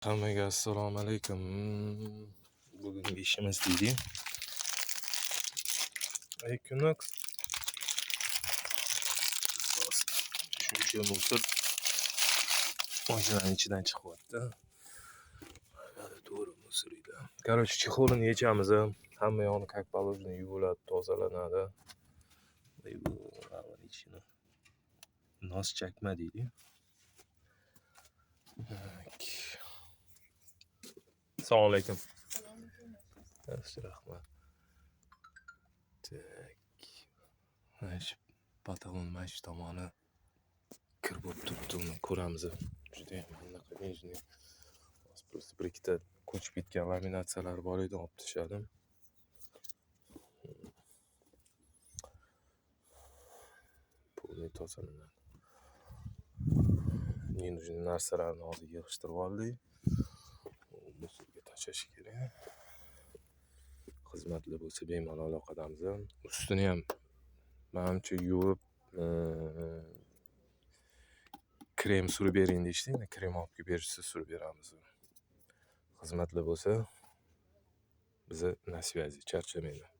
Hammaga assalomu alaykum. Bugungi ishimiz deydi. Equinox. Shuncha мусор mashinani ichidan chiqyapti. To'g'ri, мусор edi. Короче, чехол ini yechamiz. Hamma yog'ini как положено yuviladi, tozalanadi. Bu ichini nos chakma deydi. Так. Assalomu alaykum. Yaxshi, rahmat. Так. Mana shu потолок, mana shu tomoni kir bo'lib turibdi, uni ko'ramiz. Judayam anaqa нежный. Hozir просто bir ikkita ko'chib ketgan laminatsiyalar bor edi, olib tashladim. Полный tozalanadi. Ненужный narsalarni hozir yig'ishtirib oldik. Мусор ga tashlash kerak. Xizmatlar bo'lsa, bemalol aloqadamiz. Ustini ham manimcha yuvib, krem surib bering deyishdi. Endi krem olib kelib berishsa, surib beramiz. Xizmatlar bo'lsa, biza на связи, charchamanglar.